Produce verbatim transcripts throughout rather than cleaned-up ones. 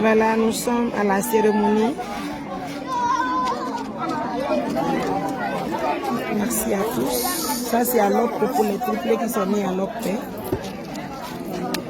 Voilà, nous sommes à la cérémonie. Merci à tous. Ça, c'est à Lopé pour les triplés qui sont nés à Lopé.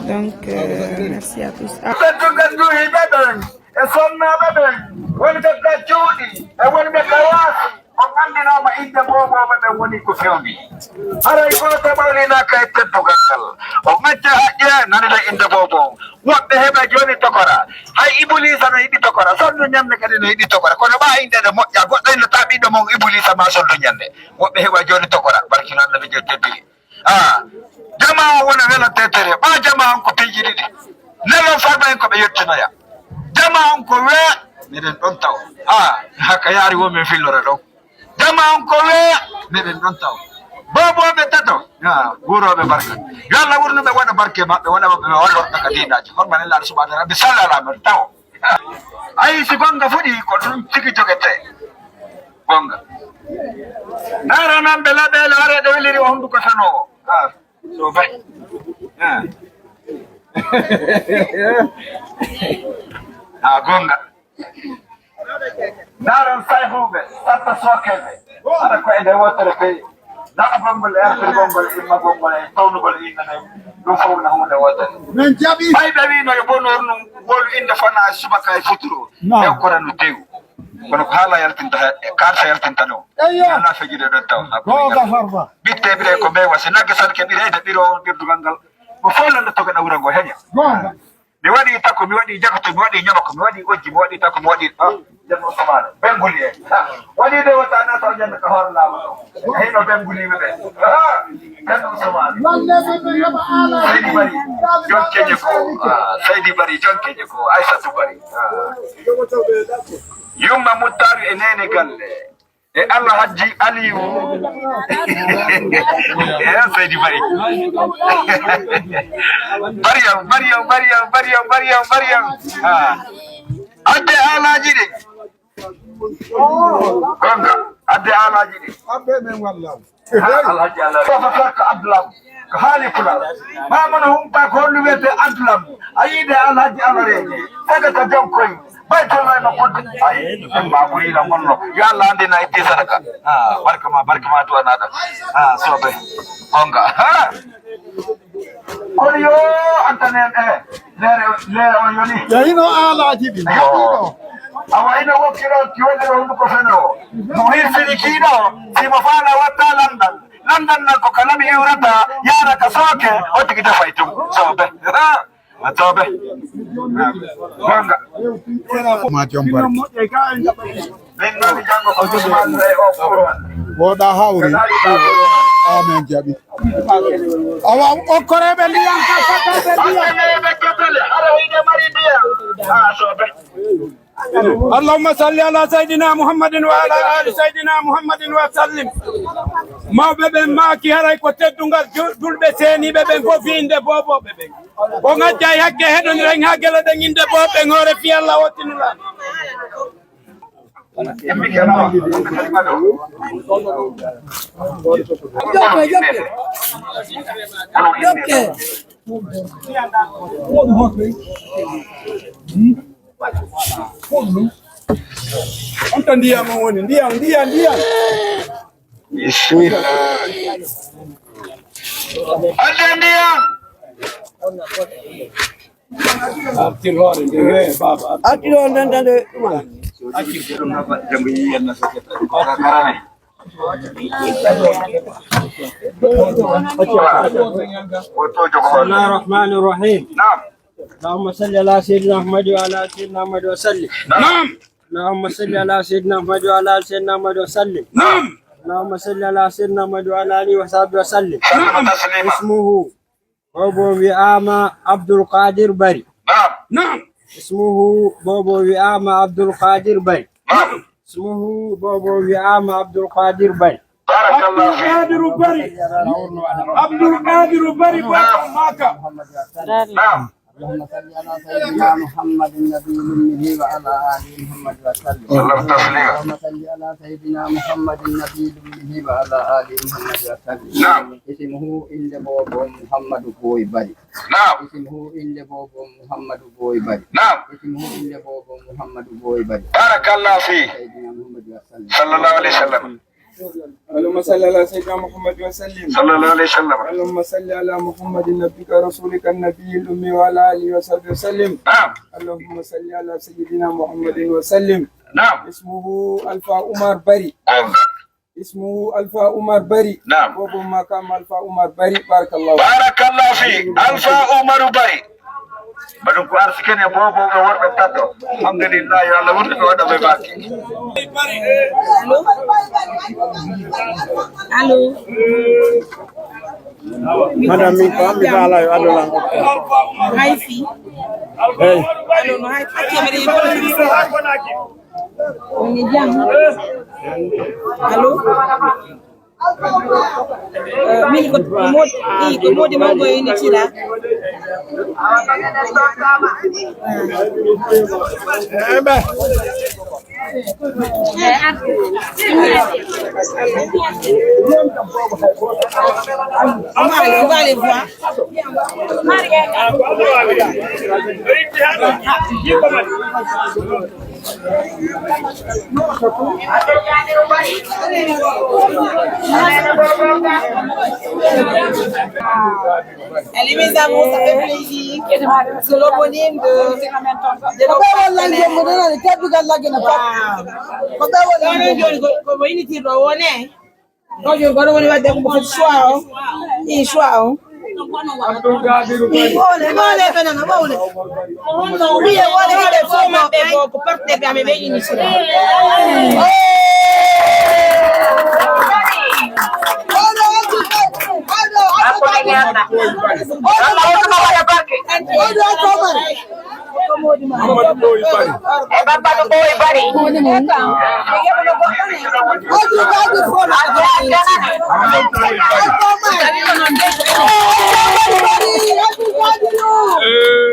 Donc, euh, merci à tous. Ah. Teddungal duhi ɓe ɓen e sonnaaɓe ɓen, wonɓe ka cuuɗi e wonɓe ka yaasi. On anndinooma innde boobooɓe ɓen woni ko fewndi. Haray gooto ɓawlinaaka e teddungal ngal. On acca haqqe, naniɗen innde booboo. Woɓɓe heɓa jooni tokora. Hay Ibuliisa no yiɗi tokora. Sonndu ɲande kadi no yiɗi tokora. Kono ɓaa innde nde moƴƴa. Goɗɗo innotaa ɓiɗɗo mon Ibuliisa maa sonndu ɲande. Woɓɓe heɓa jooni tokora. Barki non Annabi je teddi. Ah, jamaa on wona welo tetere. Ɓaa jamaa on ko piiji ɗiɗi. Nelon farba en ko ɓe yettinoya. Jamaa on ko wee, miɗen ɗon taw. Ah, haka yaari wo min fillora ɗon. Jamaa on ko wee, miɗen ɗon taw. Boobooɓe tato, ah, guurooɓe barka. Yo Allah wurnu ɓe waɗa barke maɓɓe, waɗa maɓɓe ɓe wallorta ka diinaaji. Horma Nelaaɗo subhaanahu rabbi sallallahu alaihi wa sallam taw. Ayi, si gonga fuɗi, ko ɗum tigi jogetee. Gonga. Ndaara nan ɓe laɓeele, are ɗe weliri o hunduko sanoowo. Ah, so bay. Ah. Ah, gonga. Ndaaran sayhuɓe, satta sookeɓe. Hara ko e nde wootere ɓe. Laɓagol ngol, ertirgol ngol, immagol ngol, e tawnugol innde nden, ɗum fof wona huunde wootere. Men jaɓi. Ɓay ɓe wiino yo bonor nun wolu innde fana subaka e futuro. Naam. E kora no tew. Kono ko haala yaltinta he, e karta yaltinta no. Eyyo. Ala fejude ɗon taw. Googa Farba. Bitte ɓire ko mbewa, si nagge salke ɓire, ede ɓiro on geddugal ngal. Mo fof landa toga na wuro ngo heña. Googa. Mi waɗi takko, mi waɗi jakato, mi waɗi ñamako, mi waɗi ojji, mi waɗi takko, mi waɗi, ah, Ceerno Usmaanu, Benguli en. Ah, waɗi nde wota naata o jannde ka hoore laamu ɗo. E hino Benguliiɓe ɓe. Ah, Ceerno Usmaanu. Seydi Bari, jonkeje ko, ah, Seydi Bari, jonkeje ko, Aysatu Bari. Ah. Yumma Muttaaru e Neene Galle. E Alhajji Aliyu. E Seydi Bari. Bariyam, Bariyam, Bariyam, Bariyam, Bariyam, Bariyam. Ah. Adde Alhaji ɗi. Gonga, adde Alhaji ɗi. Abbe men wallahu. Ha, Alhaji Allah. Ko fa ka Abdulam. Ko haali pulaar. Maa mono humpa ko hollu wiyete Abdulam. A yiide Alhaji Allah reeje. Daga ka jom koy. Bay tolno e makko. Ay, ma ɓuri la monno. Yo Allah anndina e sadaka. Ah, barka ma, barka ma du'anaaɗo. Ah, soɓe. Gonga. Ha! Kono yo antanen e leere, leere on yoni. Yo hino Alhaji ɗi. Yo. Awa hino wokkiro ki wonde ɗo hunduko feno. Mo hirsini kiiɗo, si mo faala watta lanndal. Lanndal nan ko ka lami iwrata, yaara ka sooke, o tigi defay tun. Soɓe. Ha! A tawɓe. Gonga. Ma jom barke. Min nani janngo ko Usman Bey o Kurwan. Woɗa hawri. Amen jaɓi. Awa okkoreɓe ndiyam ka sakkaɓe ndiyam. Ɓe kebele, hara hiɗe mari ndiyam. Ha, soɓe. اللهم صل على سيدنا محمد وعلى آل سيدنا محمد وسلم. Mawɓe ɓen maaki haray ko teddungal ju-, julɓe seeniiɓe ɓen fof fi innde boobooɓe ɓen. Ko ngajjay hakke heɗoniren haa gelo ɗen innde boobooɓe ɓen hoore fii Allah wottinulaa. Jokke, jokke. Jokke. On to ndiyam on woni, ndiyam, ndiyam, ndiyam. Bismillah. Adde ndiyam. Artir hoore nde, eh, baaba. Artir hoore nden tan de, ɗum. بسم الله الرحمن الرحيم. نعم. اللهم صل على سيدنا محمد وعلى آل سيدنا محمد وسلم. نعم. اللهم صل على سيدنا محمد وعلى آل سيدنا محمد وسلم. نعم. اللهم صل على سيدنا محمد وعلى آله وصحبه وسلم. نعم. اسمه بوبو وئام عبد القادر بري. نعم. نعم. اسمه بوبو وئام عبد القادر بري. نعم. اسمه بوبو وئام عبد القادر بري. بارك الله فيك. عبد القادر بري. عبد القادر بري. نعم. نعم. اللهم صل على سيدنا محمد النبي الأمي وعلى آل محمد وسلم. وسلم تسليما. اللهم صل على سيدنا محمد النبي الأمي وعلى آل محمد وسلم. نعم. اسمه إلا بوبو محمد بوي بري. نعم. اسمه إلا بوبو محمد بوي بري. نعم. اسمه إلا بوبو محمد بوي بري. بارك الله فيك. سيدنا محمد وسلم. صلى الله عليه وسلم. اللهم صل على سيدنا محمد وسلم. صلى الله عليه وسلم. اللهم صل على محمد نبيك ورسولك النبي الأمي وعلى آله وصحبه وسلم. نعم. اللهم صل على سيدنا محمد وسلم. نعم. اسمه ألفا عمر بري. نعم. اسمه ألفا عمر بري. نعم. بوبو مقام ألفا عمر بري. بارك الله فيك. بارك الله فيك. ألفا عمر بري. Baɗum ko arsike ne boobo ɓe worɓe tato. Alhamdulillah, yo Allah wurtu ko waɗa ɓe barke. Allo? Allo? Madame, min ko an mi faala yo addolan. Hay fi. Hey. Allo, no hay, accee mi ɗe. Woni jam. Allo? Eh, min ko mod-, i ko modi mawɗo e Nigeria. Eh, ɓe. On va aller, on va aller voir. Allez, mes amours, ça fait plaisir. C'est l'homonyme de, de notre partenaire. Wow. Ko ɓe woni ko, ko mo initirɗo o ne? Ko jooni, kono woni wadde ko foti choix o. I choix o. Abdul Qadir Bari. Ɓoole, ɓoole, ɓe nana, ɓoole. Wiye, ɓoole, wiye, fof maɓɓe ko, ko partenaire ɓe amen ɓe ini sura. Ɓoole, ɓoole, ɓoole, ɓoole. Amadou Boy Bari. E Baba no Boy Bari. Amadou Boy Bari. Eh.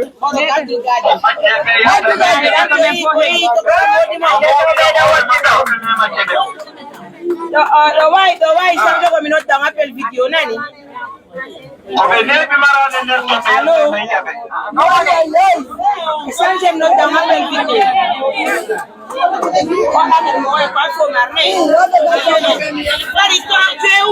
Ɗo, ɗo, ɗo wawi, ɗo wawi, sabu ko mi nodda on appel vidéo nani. Ko ɓe neeɓi maraade nder toɓɓe. Allo. Sanjem no dama ɓe vidéo. Bari to an few.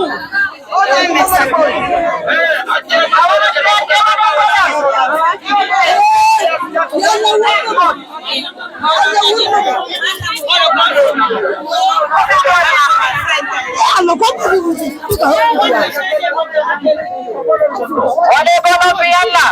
Waɗee baba fi Yalla.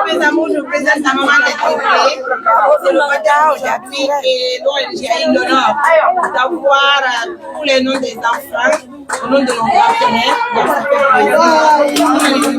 Mes amours, je vous présente la maman des triplés. C'est le papa aujourd'hui et l'O N G a eu l'honneur d'avoir, euh, tous les noms des enfants. Au nom de nos partenaires, donc ça fait plaisir.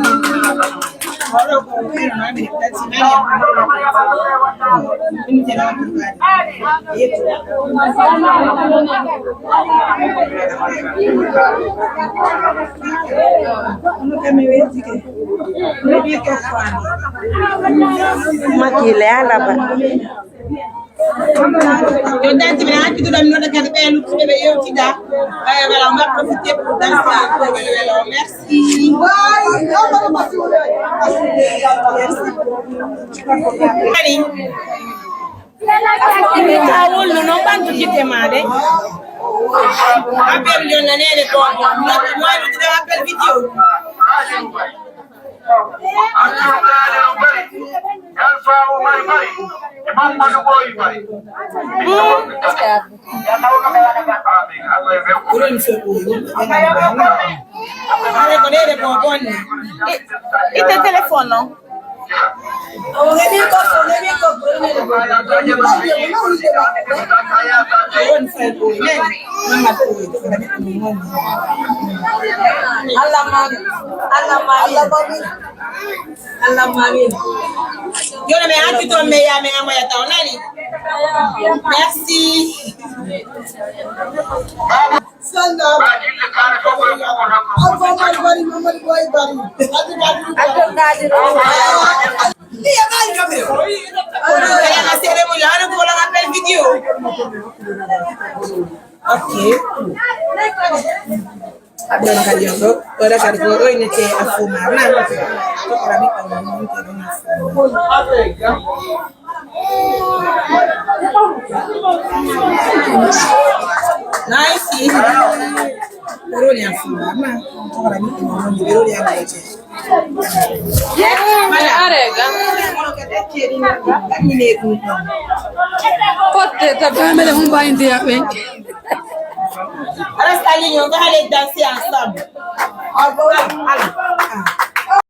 Makile alaba. Yo tanti, mi accude ɗo, mi noddata kadi ɓe luttuɓe ɓe yewtida. Eh, voilà, on va profiter pour danser un peu, welo welo. Merci. Merci. Kadi. Ka wulnu non ɓantu gite ma de. Appel yo nanede ko. Noddi mo e luttude appel vidéo. Abdul Qadir Bari, Alfa Umar Bari, Imam Madu Boy Bari. Amin. Allah e fewku. Hare ko ɗeɗe ko bonni. I-, ite téléphone non. Allahumma amin. Allahumma amin. Allahumma amin. Yo le me anti to me ya me amo ya taonani. Merci. Sanda. Alfa Mali Bari Mamadi Boy Bari. Abdul Kadir. Iya, Mali Gabriel. Kaya na sere mo yana ko la appel vidéo. Ok. Abdul Kadir ko, ora kadi ko ɗo ine te afuma na. To kora mi ko mo te ɗo afuma. Nice. Pero ni afuma na. To kora mi ko mo te ɗo afuma. Arega. Kotte ta famele hum ba indi ya ɓen. Rasta l'union, on va aller danser ensemble. Allez, allez.